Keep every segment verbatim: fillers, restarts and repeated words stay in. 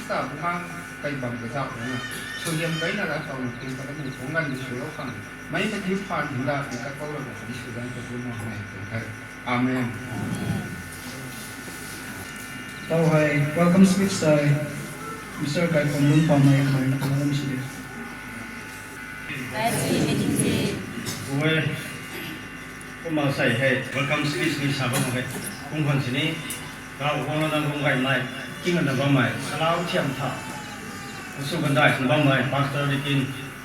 ta bumang kai bam kazauh rui na, suaihiam gayna ra tau na ting kata mung phungc ganv di swlou khang, mei mathiu phaan hymda ti kaipouc rui na di sw ganv ta bumang nai tuang the. Amen. Tau hei welcome speech tei Mister Gaikhom Lungpamei kamei na kalam si de. Ui, kumna sei hei welcome speech ni sa bam hei, kum khwan sini, Ravguangc lana lung gaymei, king lana bammei, salau thiam tha, sw gandai swna bammei, pastor, deacon,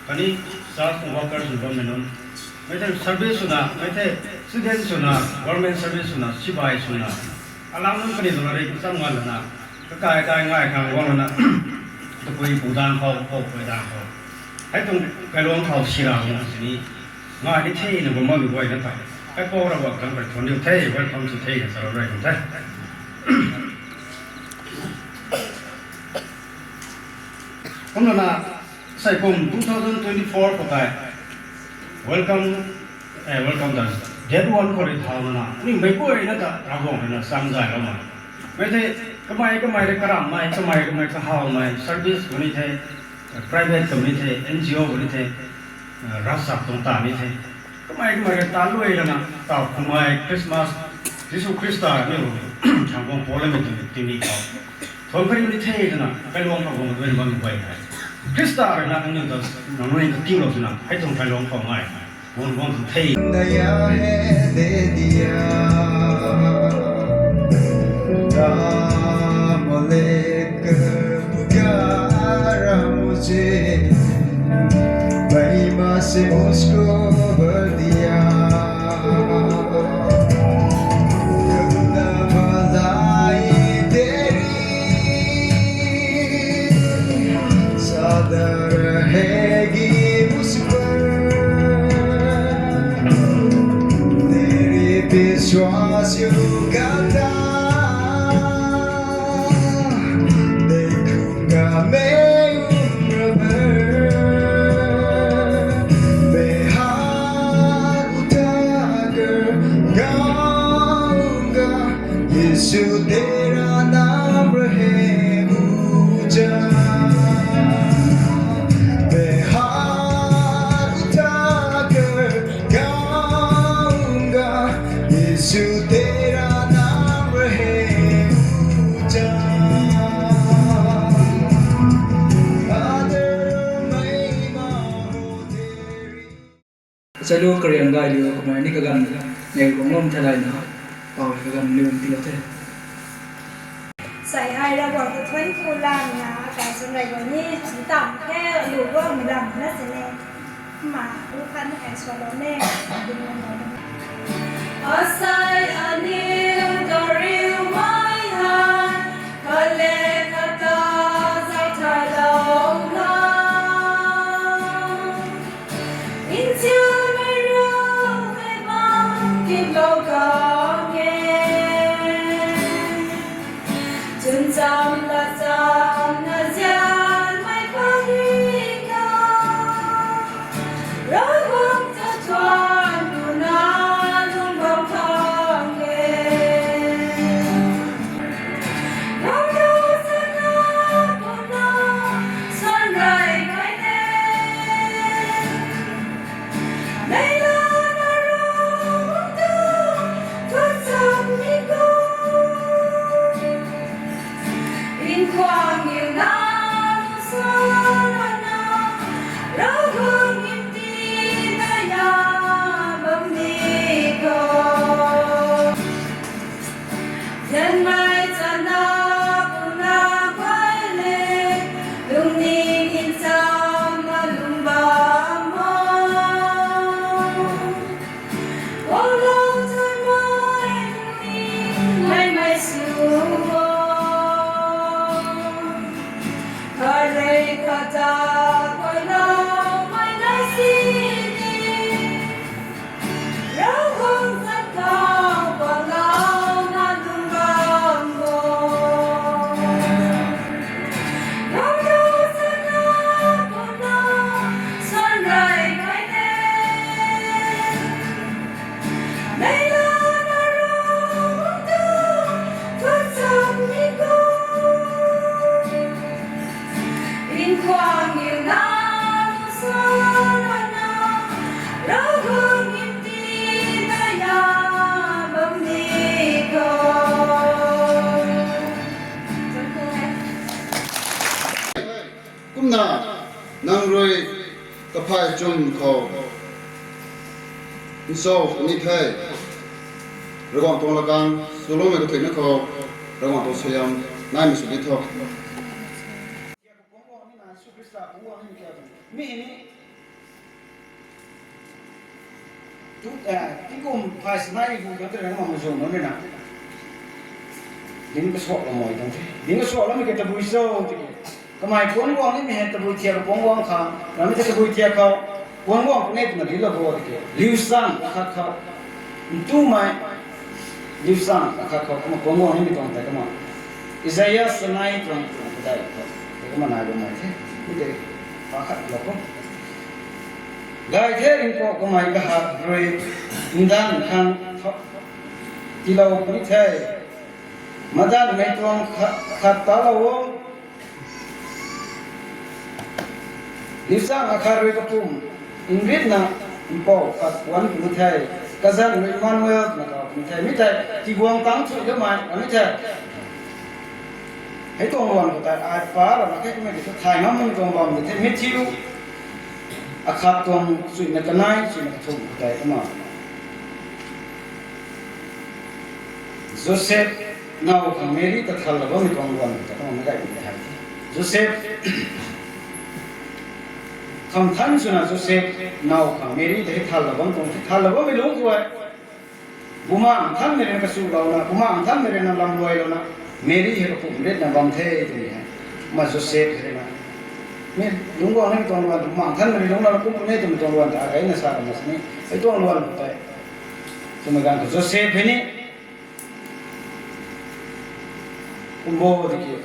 khatni church workers swna bammei nunc, mei the service swna, mei the student swna, government service swna, sibai swna, alau nunc kani lana rui cham ngan lana, kakai kai ngai khang guang lana, tapui pu dang khou, pou pui dang khou, hei tuang kailuang khou sira lung sini, ngai ni thena bam bammei guay na tei, kaipouc Ravguangc tang rui thuanc riu the, welcome sw thena salou rey tuang the. Kumna na, sei kum two thousand twenty-four khou tei, welcome, eh, welcome ta, date one khou rui thau na na, nimei guay na ta Ravguangc rui na cham zayloumei, mei the, kamei kamei rui karammei, kamei kamei kahawmei service khou ni the, private khou ni the, N G O khou ni the, ravchap tuang ta ni the, kamei kamei rui ta luai lana, tau kumei Christmas, Jisu Khrista ni, thang guang Paul mei tuang tingmik khou, thuanc kariu ni the twna kailuang khou guang duan bam guay hei, Khrista rui na kaniw ta, nang nunc ta tiilou twna hei tuang kailuang khou ngai guang guang tuang the. Daya he de diya, Ram लेकर पुकारा मुझे, मैं माँ से मुझको भर दिया। खुदा भलाई तेरी सदा रहेगी मुझ पर, तेरे विश्वासियों का ताज देखूंगा मैं उम्र भर। मैं हाथ उठाकर गाऊंगा, यीशु तेरा नाम रहे ऊंचा। मैं हाथ उठाकर गाऊंगा, यीशु तेरा नाम रहे ऊंचा। आदर महिमा हो तेरी। Sailu kariang gay liu kamei ni kaganv nei guang lom theilayna, pau kaganv liu tiilou the. Sei hei Ravguangc ta thuanc ku lana, akai swn rey guay ni, ntam the, alu guangmei lam na sini. Ma, lu khat na hei swalou ne, ding lou ne. Asei aniu dariumei hei, khat le khat ta zay thaylou na, nzianmei rui mei bam tiplou khang e. Chwn cham la cham na nzianmei pary ka, Ravguangc ta thuanc kuna lungc bam khang e. Ravguangc ta na kuna swn rey kai ne. Nei lana Ravguangc ta Ai chum khou nchau ni the. Ravguangc tuang lakang swloumei kathuina khou Ravguangc tuang suaihiam naimei sw di tho. Jisu Khrista kung guang ni kya tuang mi ni tu, eh, tingkum phai sanai hu kan tei ram ma zung nunc rui na dinc kasuak lou mei tuang the. Dinc kasuak loumei ke tabui cho tiki, kamei puan guang nimei hei tabui thiak puan guang khang, rammei ta tabui thiak khou puan guang puni twna dinclou bo tiki, liu sang akhat khou, ntumei liu sang akhat khou kumna puan guang nimei tuang tei kumna Isaiah sanai tuang tuang kadai khou tei kumna nai bam mei the. Mi tei pa khat lou khou gay the ringkauh kamei kahak rui ndanv khang tiilou puni the. Madanvmei tuang khat talou o. Liu sang akhat rui kapumc nritna mpouh khat puan puni the. Kazanc rui Emmanuel twna kaw puni the. Mi tei tiguang tangc thuiloumei ram ni the. Hei tuang luan khou tei ai pa rana khe kummei ki thu thay ngam mei tuang bam di the. Matthew akhat tuang chuina kanei chuina kathumh khou tei kumna Joseph now khang Mary ta thanlou bammei tuang luan khou tei kumna meic gay puni the. Joseph kham than swna Joseph now khang Mary ta hei thanlou bam tuang the. Thanlou bammei lungc khou e Bumaengh Nthanmei rui na kachulouna, Bumaengh Nthanmei rui na lamluailouna, Mary hei kapumc nritna bam the twmei hei, kumna Joseph hei rui na mi lungc guang nimei tuang luan, Bumaengh Nthanmei rui lungclouna kum puni twmei tuang luan ta agayna sa bam na sini, hei tuang luan khou tei twmei ganv khou Joseph hei ni kum bo tiki,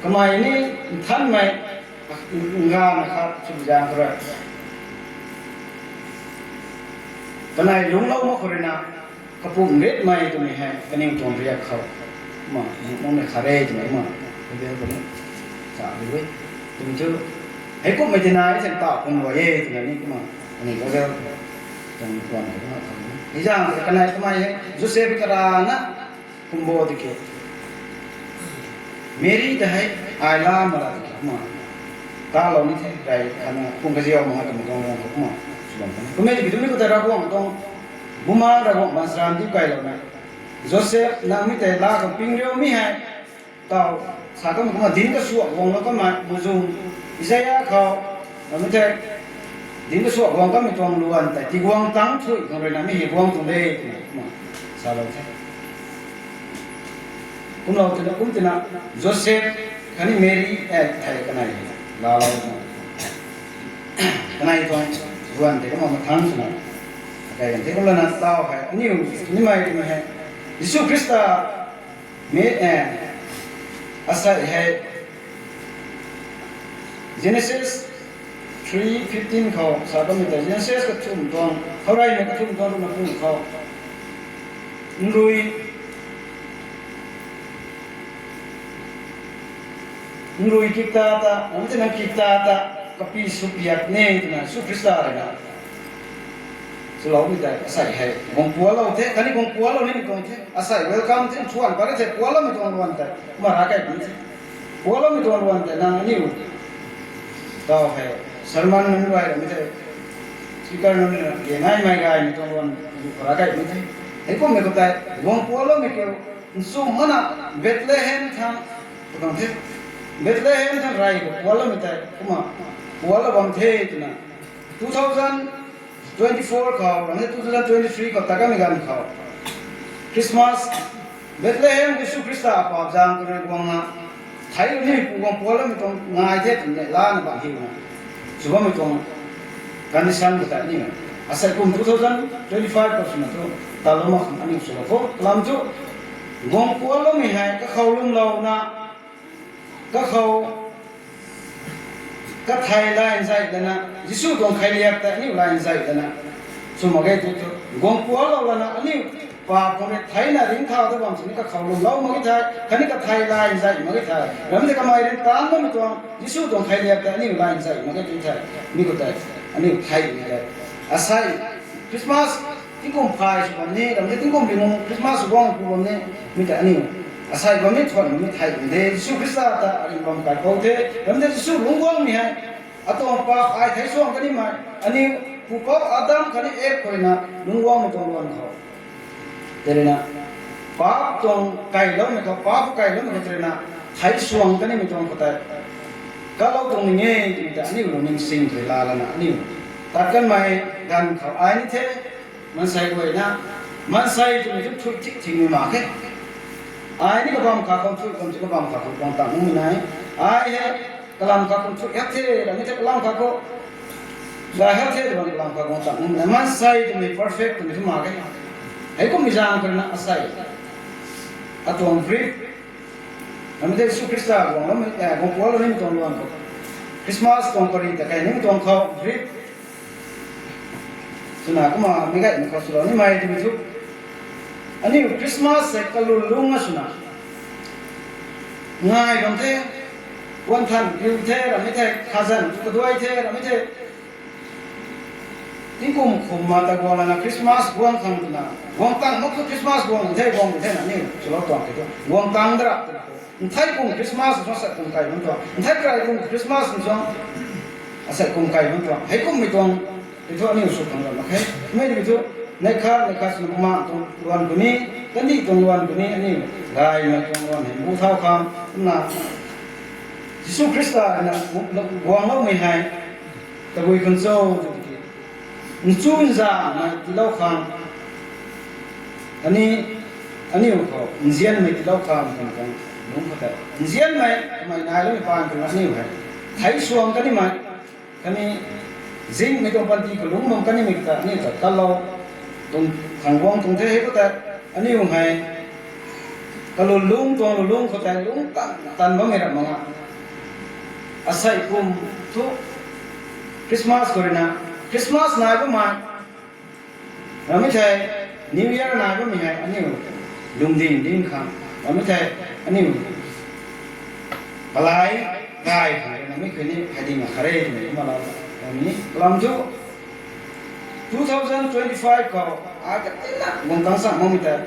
kamei ni nthanmei nganv akhat sw zaeng khou rui kanei lungclou mak khou rui na kapumc nritmei twmei hei kaniw tuang riak khou kumna nunc nunc ni khat re twmei kumna Bible khou ni sa di e. Twmei thu, heikumhmei tina ei san ta kum rui e twna ni kumna kaniw Bible tuang tuan khou kumna khou ni hei zaeng khou kanei kamei hei Joseph karana kum bo tiki, Mary ta hei ai la mak la tiki kumna talou ni the, rey khatna kum kaziau mak nga twmei tuang luan khou kumna sw bam kan e. Kummei tiki twmei khou tei Ravguangc tuang Bumaengh Ravguangc baanchara ndiu kailouna, Joseph nang mi tei la khang ping riu mi hei taw sa kamei kumna dinc kasuak guanglou kamei muzung Isaiah khou, mi tei dinc kasuak guang kamei tuang luan tei tiguang tangc thuy khang rui na mi hei guang tuang de twna kumna salou the. Kumlou twna kum twna Joseph khatni Mary, eh, thei kanei laalou twna kanei tuang luan tei kumna mathangc swna kai kan the. Kumlana taw hei aniu nimei twmei hei Jisu Khrista mi, eh, asei hei Genesis three fifteen khou sa kamei tei, Genesis kathumh tuang, Khoureymei kathumh tuang ruhna pung khou, nrui nrui kikta ta, nang ti nang kikta ta kapi sw piak ni twna Jisu Khrista rui na swloumei tei asei hei guang pualou the, khatni guang pualou nimei tuang the, asei welcome the, thuan pat the, pualoumei tuang luan tei kumna ravkai puni the. Pualoumei tuang luan tei nang aniu taw hei sermon nunc gay ramei tei, speaker nunc na ge naimei gaymei tuang luan ravkai puni the. Heikumhmei khou tei guang pualoumei kiu nchumh mana Bethlehem thang, khou tuang the, Bethlehem thang rey khou pualoumei tei kumna pualou bam the twna two thousand twenty-four khou, ramei two thousand twenty-three khou ta kamei ganv khou Christmas, Bethlehem Jisu Khrista paap zaeng khou rui guangna theilou nimei pu guang pualoumei tuang ngai the twmei lana bam hiuna sw bammei tuang condition khou tei aniu asei kum two thousand twenty-five khou swna thu talou mak khang aniu swlou khou kalam thu guang pualoumei hei kakhou lwmlouna, kakhou kathei line zay lana, Jisu tuang kheiliak tei aniu line zay lana sw mak ge tu thu, guang pualou lana aniu paap khang rui theina ringcthau ta bam sini kakhou lwmlou mak ge thei, khatni kathei line zay mak ge thei, ramei tei kamei rui taanv bammei tuang Jisu tuang kheiliak tei aniu line zay mak ge tu thei, mi khou tei aniu theimei tei asei Christmas tingkum phay sw bam ni, ramei tingkum ringu Christmas sw guang pu bam ni, mi tei aniu asei bam ni thuan bam ni theimei de, Jisu Khrista ta arin bam kaipou the, ramei tei Jisu lungc guangmei hei Atuang paap ai thei suang kanimei, aniu pupouc Adam khatni Eve khou ruina lungcguangmei tuang luan khou, tei ruina paap tuang kailoumei khou, paap khou kailoumei khou tei ruina thei suang kanimei tuang khou tei kalou tuang ning e twmei ta aniu lungning sing tei laa lana aniu tat kanmei ganv khou ai ni the, maansei guayna, maansei twmei thu thuy thik thingmei mak khe. Ai ni kabam kha khou thuy kum ti kabam kha khou guang tang nuhmei nai. Ai hei kalam kha khou thuy hak the, ramei the kalam kha khou gay hak the twna kalam kha guang tang nuhmei nai. Maansei twmei perfect twmei thu mak khe. Heikummei zaeng khou ruina asei atuang brief, ramei the Jisu Khrista guangloumei, guang pualou nimei tuang luan khou, Christmas tuang pary ta kai nimei tuang khou brief swna kumna meic gaymei khou swlou nimei twmei thu, aniu Christmas hei kalun lungc na swna ngai bam the, guan than riu the, ramei the khazan kaduai the, ramei the tingkum khum ma ta guang lana Christmas guang khang twna, guang tang mak thu Christmas guang the, guang the na aniu swlou tuang khe thu guang tang dara twna khou nthei kum Christmas nsuang asei kum kai bam tuang, nthei krai kum Christmas nsuang asei kum kai bam tuang, heikummei tuang ti thu aniu sw khang ram mak khe. Mei ti thu neih khat neih khat swna bumaengh tuang luan puni, kandih tuang luan puni, aniu gaymei tuang luan hei bu thau khang kumna Jisu Khrista ruina guangloumei hei tabui khang cho tw tiki, nchu nzanmei tiilou khang, khatni aniu khou nzianmei tiilou khang twmei tuang lungc khou tei nzianmei kamei nai loumei paan khou aniu hei thei suang kanimei, khatni zingmei tuang panty khou lungc bam kanimei ta aniu ta kalou tuang khang guang tuang the. Hei khou tei aniu hei kalun lungc tuang lungc khou tei lungc tan tan bammei ram mak a, asei kum thu Christmas khou ruina, Christmas nai bammei, ramei thei New Year nai bammei hei aniu lungding ding khang, ramei thei aniu palai gay khang ruina mi khui ni hei ding na kha re twmei kumna lou ni kalam thu two thousand twenty-five khou ai katina guang tang sang makmei tei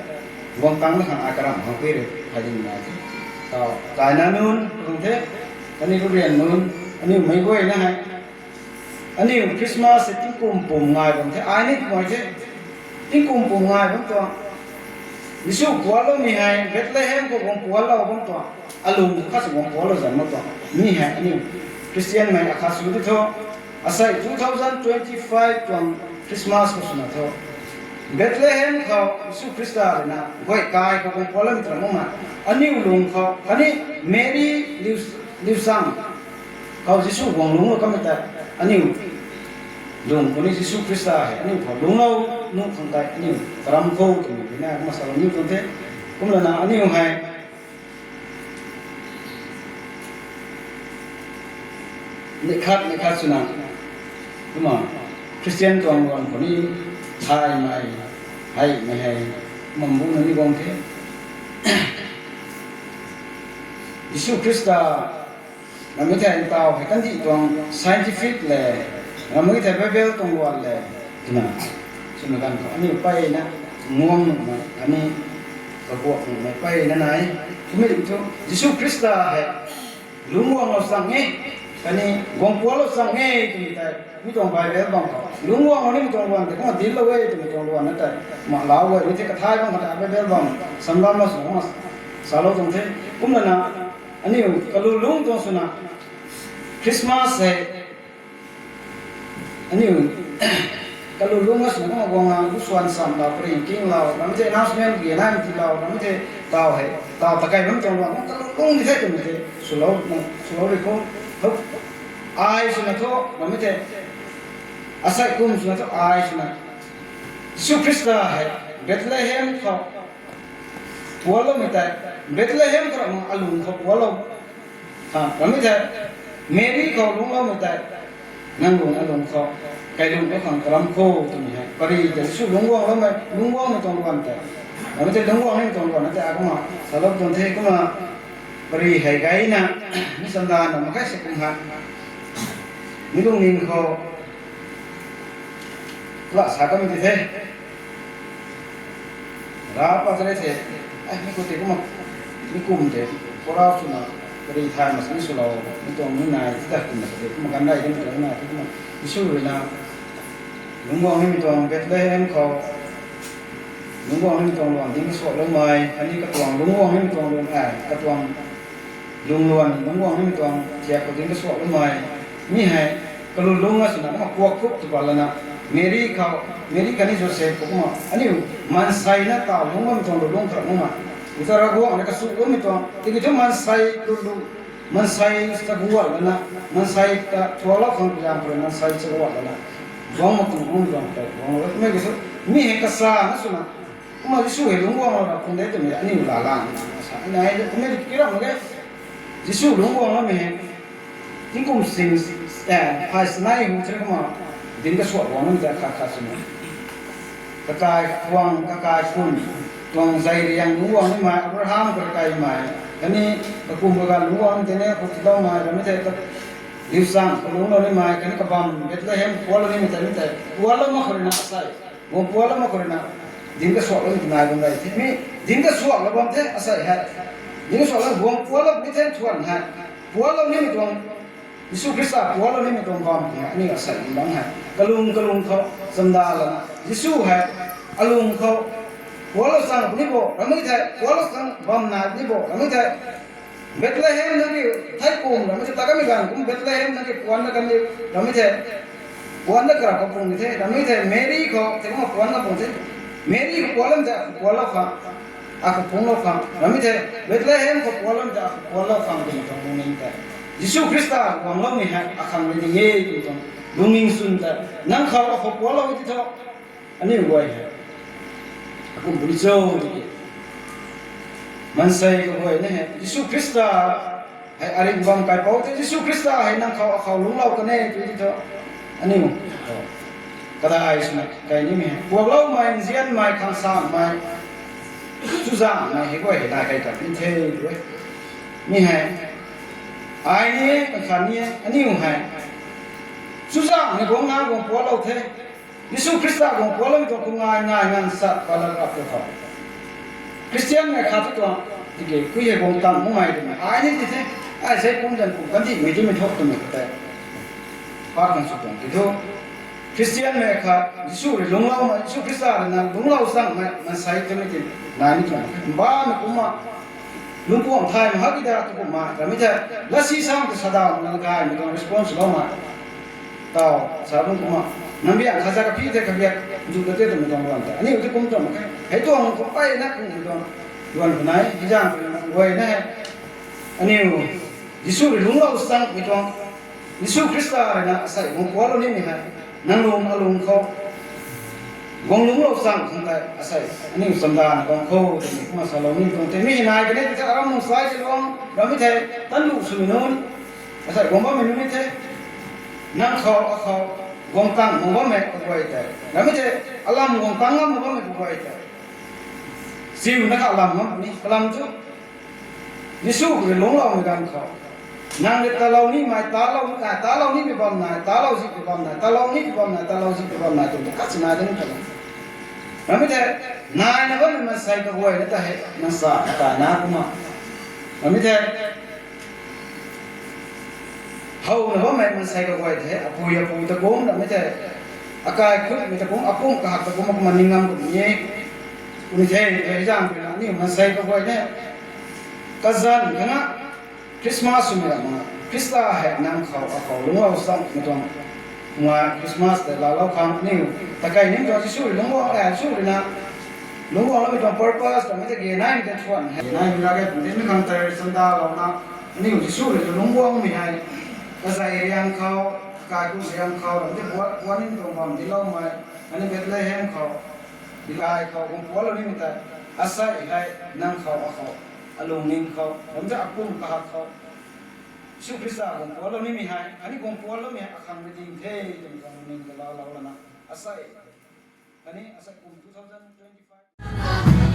guang tang na khang ai karamh khang pui rui hei ding na the. Tau kaina nunc khang the, kaniw rian nunc, aniu meic guayna hei aniu Christmas hei tingkum pum ngai bam the, ai ni kumai the, tingkum pum ngai bam tuang. Jisu pualoumei hei Bethlehem khou guang pualou bam tuang, alung khat sw guang pualou zan mak tuang. Mi hei aniu Christianmei akhat sw di thu, asei two thousand twenty-five tuang Christmas khou swna thu Bethlehem khou Jisu Khrista ruina guay kai khou guang pualoumei tw ra makmei, aniu lung khou khatni Mary liu, liu sang khou Jisu guang lungclou kamei tei aniu lung khou ni Jisu Khrista hei aniu khou lungclou nuh khang tei aniu karam khou twmei ruina kumna salou niw tuang the. Kumlana aniu hei neih khat neih khat swna kumna Christian tuang luan khou ni thaymei, heimei hei kumna mbuna ni guang the. Jisu Khrista, ramei thei ntaw hei kandih tuang scientific le, ramei thei Bible tuang luan le twna swna ganv khou aniu mpeyna nguang nuhmei, aniu kaguak nuhmei mpeyna nai. Kumei thu Jisu Khrista hei lungc guanglou chang e, khatni guang pualou chang e twmei tei mi tuang Bible bam khou lungc guanglou nimei tuang luan tei kumna dinclou e twmei tuang luan na tei kumna lau e. Mi tei kathay bam khou tei Bible bam sam bam na sw kumna salou tuang the. Kumlana aniu kalun lungc tuang swna Christmas hei aniu kalun lungc na swna kumna guang a, lu swan sam lou, pary kinglou, ramei thei announcement ge naimei tiilou, ramei thei taw hei taw ta kai bam tuang luan kalun lungc di the twmei tei swlou, swlou rui khou, ai swna thu ramei thei asei kum swna thu ai swna Jisu Khrista hei Bethlehem khou pualoumei tei, Bethlehem khou ramh alung khou pualou, ha, ramei thei Mary khou lungcloumei tei nang lung alung khou kailung khou khang karam khou twmei hei pary tei Jisu lungc guangloumei, lungc guangmei tuang luan tei, ramei thei lungc guang nimei tuang luan na tei a kumna salou tuang the. Kumna pary hei gayna mi chamdan na mak khe se kum hei mi lungning khou la sa kamei ti the. Ra pa tei the, ai mi khou tei kumna mi kum tei khou ra swna Kari thay ma sini swlou, mi tuang ni nai, ti ta kum na kati, kumna kan dai di mi tuang ni nai, ti kumna, Jisu rui na, lungc guang nimei tuang Bethlehem khou, lungc guang nimei tuang luan dinc kasuakloumei, khatni katuang lungc guang nimei tuang luan, ai, katuang lungc luan, lungc guang nimei tuang thiak khou dinc kasuakloumei, mi hei, kalun lungc na swna, kumna kuak khup tw pat lana, Meri khou, Meri khatni Joseph khou kumna, aniu, maansei na taw lungc bammei tuang lu lungc khat kumna, mi ta Ravguangc na kasuakloumei tuang, tiki thu maansei lu lu, maansei chaguat lana, maansei ta thuaklou khang kazang khou rui maansei chaguat lana, guang mak tuang lungc tuang tei, guang lou, mei ki thu, mi hei kasa na swna, kumna Jisu hei lungc guanglou ra khang de twmei aniu laa lang, sa, nai, kumna kiram mak ge, Jisu lungc guangloumei hei, tingkum sing, eh, phay sanei hu thei kumna, dinc kasuak guang nimei ta khat khat swna. Kakai khwan, kakai khun, tuang zei riang lungc guang nimei, Abraham khou kaimei, khatni kakum kagan lungc guang nimei tei ni khou tiiloumei, rammei tei, liusang khou lungclou nimei, khatni kabam Bethlehem puanclou nimei tei, mi tei, puanclou mak khou rui na asei, guang puanclou mak khou rui na, dinc kasuaklou nimei nai bam rei the, mi, dinc kasuaklou bam the, asei hei, dinc kasuaklou guang puanclou mi the thuan hei, puanclou nimei tuang, Jisu Khrista puanclou nimei tuang bam hei, aniu asei bam hei, kalung kalung khou chamda lana, Jisu hei, alung khou, puanclou chang ni bo, rammei tei, puanclou chang bam nai ni bo, rammei tei, Bethlehem na ki, thei kum, rammei tei, ta kamei ganv kum Bethlehem na ki, puancna kan ni, rammei tei, puancna kara khou pung ni the, rammei tei, Meri khou, tei kumna puancna pung the, Meri khou puancloumei tei, akhou puanclou khang, akhou phungclou khang, rammei tei, Bethlehem khou puancloumei tei, akhou puanclou khang, twmei tuang lungning tei, Jisu Khrista guangloumei hei, akhang rui ni e, twmei tuang, lungning swn tei, nang khou akhou puanclou ti thu, aniu guay hei, akum puni cho tiki, maansei kaguay ni hei, Jisu Khrista hei aringh bam kaipouc tei, Jisu Khrista hei nang khou akhou lungclou kan e tw ti thu, aniu, kadai swna kai nimei hei, kuakloumei, nzianmei, khang samei, chuzaenghmei hei guay hei nai kai kan ni the, tw e. Mi hei, ai ni e, kakhan ni e, aniu hei, chuzaenghmei guangna guang puanclou the, Jisu Khrista guang puancloumei tuang khou ngai nai nganv sat pat la rap tu khou, Khristianmei khat tu tuang, tiki, kui hei guang tang makmei twmei, ai ni ti the, ai sei kum zan kum kandihmei timei thu twmei khou tei, pat khang sw tuang ti thu, Khristianmei khat, Jisu rui lungcloumei, Jisu Khrista rui na lungclou changmei, maansei twmei ti, nai ni tuang, mbamei kumna, lungpuang thay mak ki da tu kumna, rammei tei, latsi sam tu sa daw, nang gaymei tuang response loumei, taw, sa bam kumna, nang biang khaza kaphi the kabiak, zu kate twmei tuang luan tei, aniu ti kum tuang mak khe, hei tuang kum peyna kummei tuang, luan khou nai, hei zaeng khou nai, guay na hei, aniu, Jisu rui lungclou changmei tuang, Jisu Khrista rui na asei guang puanclou nimei hei, nang lung alung khou, guang lungclou chang khang tei asei, aniu chamdana guang khou, twmei kumna salou ni tuang tei, mi hei nai kan e ti the, aram nung sai ti luang, rammei tei, tanlu swmei nunc, asei guang bammei nunc ni the, nang khou akhou, guang tang mak bammei kaguay tei, rammei tei, alam guang tang ngam mak bammei kaguay tei, siuna kha alam ngam ni, kalam thu, Jisu khou rui lungcloumei ganv khou, nang rui talou nimei, talou, ai, talou nimei bam nai, talou zihmei bam nai, talou nimei bam nai, talou zihmei bam nai, twmei khat si nai de ni ta. Rammei tei, naina bammei maansei kaguay na ta hei, nang sa, ata na kumna. Rammei tei, howna bammei maansei kaguay tei, apui apu ta kum, rammei tei, akai khutmei ta kum, apum kahak ta kum, kumna ning ngam kum ni e. Kum the, hei zaeng khou na, aniu maansei kaguay ne, kazanc khana, Christmas swmei ram na, Khrista hei nang khou akhou lungclou changmei tuang, kumna Christmas tei laalou khang aniu, takei ning tuang Jisu rui lungcguang, e, Jisu rui na, lungcguangloumei tuang purpose, twmei ta ge naimei ta thuan hei, naimei ra ge, twmei khang tei sandalouna, aniu Jisu rui lungcguangmei hei, kazei riang khou, kaikhunc riang khou, ramti puat, puat ning tuang bam diloumei, aniu Bethlehem khou, dikai khou, guang puanclou nimei tei, asei hei, nang khou, akhou, alungning khou, ramti apum kahak khou, Jisu Khrista guang puanclou nimei hei, aniu guang puancloumei hei, akhang rui ding the, twmei tuang lungning ta laalou lana, asei, khatni asei kum two thousand twenty-five.